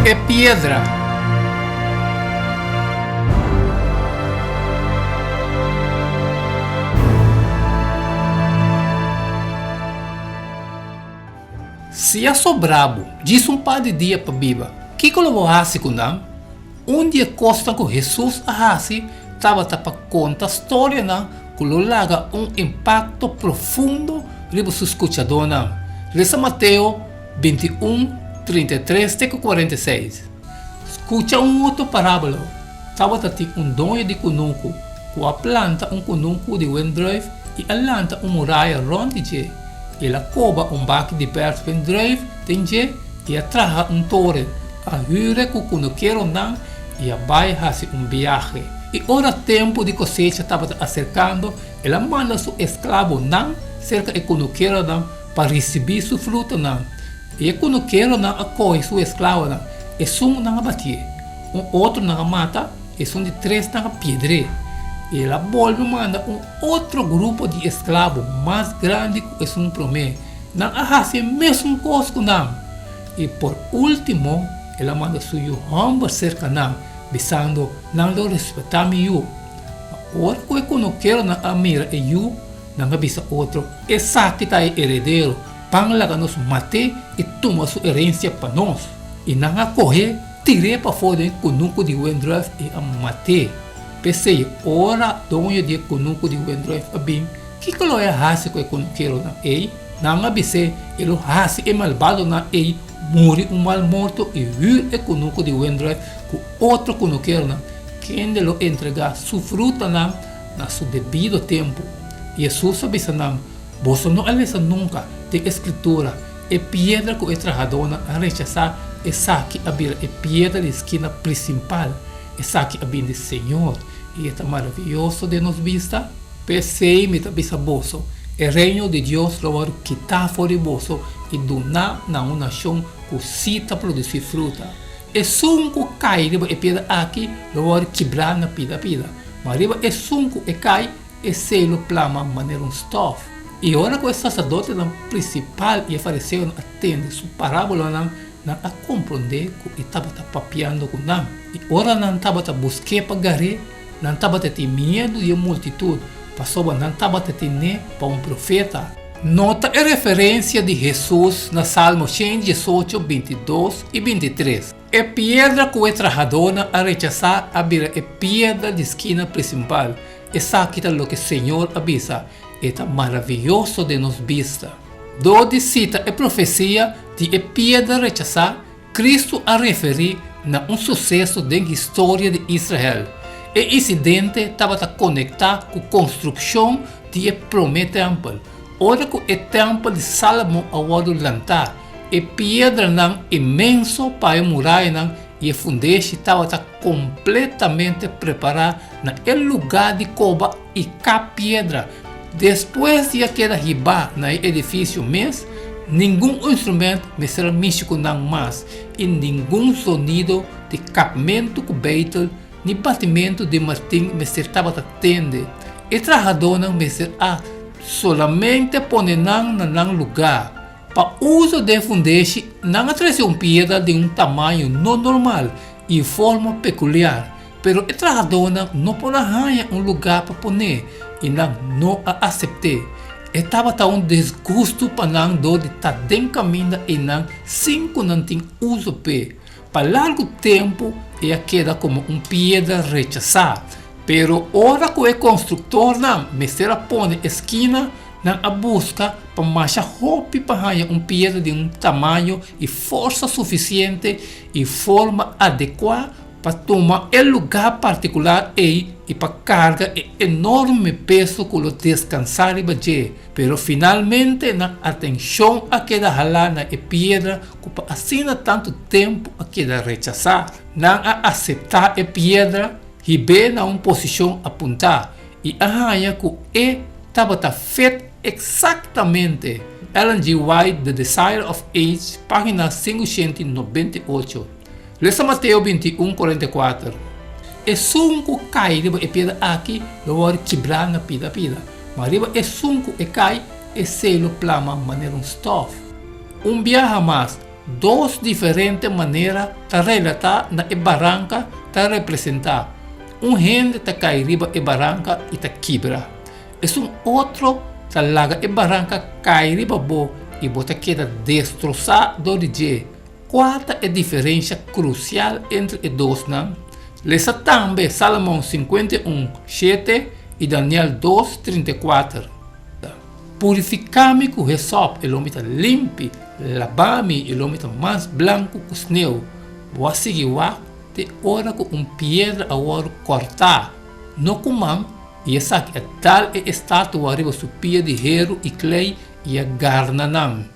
E piedra. Si a sobra bo djis un par di dia pa biba, kiko lo bo hasi ku nan? Un di e kosnan ku Hesus a hasi tabata pa konta storianan ku lo laga un impakto profundo riba su skuchadónan. Lesa Mateo 21, 33 te ku 46. Skucha un otro parábola. Tabata tin un doño di kunuku ku a planta un kunuku di wendrùif i a lanta un muraya rònt di dje. El a koba un baki di pèrs wendrùif den dje i a traha un toren, a hür ku kunukeronan i a bai hasi un biahe. I ora tempu di kosecha tabata aserkando, el a manda su esklabonan serka e kunukeronan pa risibí su frutanan. I e kunukeronan a kohe su esklabonan, esun nan a batié, un otro nan a mata, esun di tres nan a piedr'é. I el a bolbe manda un otro grupo di esklabo mas grandi ku esun promé. Nan a hasi e mesun kos ku nan. I por último, el a manda su yu hòmber serka nan, bisando, Nan lo respetá mi yu. Ma ora ku e kunukeronan a mira e yu, nan a bisa otro, Esaki ta e heredero, ban laga nos mat'é i tuma su herensia pa nos. I nan a koh'é, tir'é pafó den e kunuku di wendrùif i a mat'é. P'esei, ora doño di e kunuku di wendrùif a bin, Kiko lo e hasi ku e kunukeronan ei? Nan a bis'é, E lo hasi e malbadonan ei muri un mal morto i hür e kunuku di wendrùif ku otro kunukeronan, kende lo entregá su frutanan na su debido tempu. Hesus a bisa nan, Boso no a lesa nunka den e Skritura, E piedra ku e trahadónan a rechasá, esaki a bira e piedra di skina prinsipal. Esaki a bini di Señor, i e ta maravioso den nos bista? P'esei mi ta bisa boso, e Reino di Dios lo wòrdu kitá for di boso i duná na un nashon ku sí ta produsí fruta. Esun ku kai riba e piedra aki lo wòrdu kibrá na pida pida, ma riba esun ku e kai, esei lo plama manera un stòf. I ora ku e saserdotenan prinsipal i e fariseonan a tende su parábolanan, nan a komprondé ku e tabata papiando ku nan. I ora nan tabata busk'é pa gar'é, Nan tabata tin miedu di e multitut, pasobra nan tabata tin'é pa un profeta. Nota e referensia di Hesus na Salmo 118, 22 i 23. E piedra ku e trahadónan a rechasá a bira e piedra di skina prinsipal. Esaki ta loke Señor a bisa, e ta maravioso den nos bista. Dor di sita e profesia di e piedra rechasá, Kristu a referí na un suseso den historia di Israel. E insidente tabata konektá ku konstrukshon di e promé tèmpel. Ora ku e tèmpel di Sálomon a wòrdu lantá, e piedranan inmenso pa e murayanan i e fundeshi tabata kompletamente prepará na e lugá di koba i kap piedra. Despues di a keda hibá na e edifisio mes, ningun instrument mester a mishi ku nan mas i ningun zonido di kapmentu ku beitel ni batimentu di martin mester tabata tende. E trahadónan mester a solamente pone nan na nan lugá. Pa uso den fundeshi, nan a trese un piedra di un tamaño no normal i forma pekuliar. Pero e trahadónan no por a haña un lugá pa pon'é i nan no a asept'é. E tabata un disgustu pa nan dor di ta den kaminda einan sin ku nan tin uso p'e. Pa largu tempu e a keda komo un piedra rechasá. Pero ora ku e konstruktornan mester a pone e skina, nan a buska pa masha hopi pa haña un piedra di un tamaño i forsa sufisiente i forma adekuá pa tuma e lugá partikular ei i pa karga e enorme peso ku lo deskansá riba dje. Pero finalmente nan atenshon a keda halá na e piedra ku pa asina tantu tempu a keda rechasá. Nan a aseptá e piedra, hib'é na un posishon apuntá i a haña ku e tabata fit eksaktamente. Ellen G. White, The Desire of Age, página 598. Lesa Mateo 21, 44. Esun ku kai riba e piedra aki lo wòrdu kibrá na pida pida, ma riba esun ku e kai, esei lo plama manera un stòf. Un biaha mas, Dos diferente manera ta relatá na e baranka ta representá, un hende ta kai riba e baranka i ta kibra. Esun otro ta laga e baranka kai riba bo i bo ta keda destrosá dor di dje. Kua ta e diferensha krusial entre e dosnan? Lesa tambe Salomon 51, shete i Daniel dos, 34. Purifiká mi ku hesòp i lo mi ta limpi, labá mi i lo mi ta mas blanku ku sneu. Bo a sigui wak te ora ku un piedra a wòrdu kòrtá, no ku man, i esaki a dal e estatua riba su pia di heru i klei i a garna nan.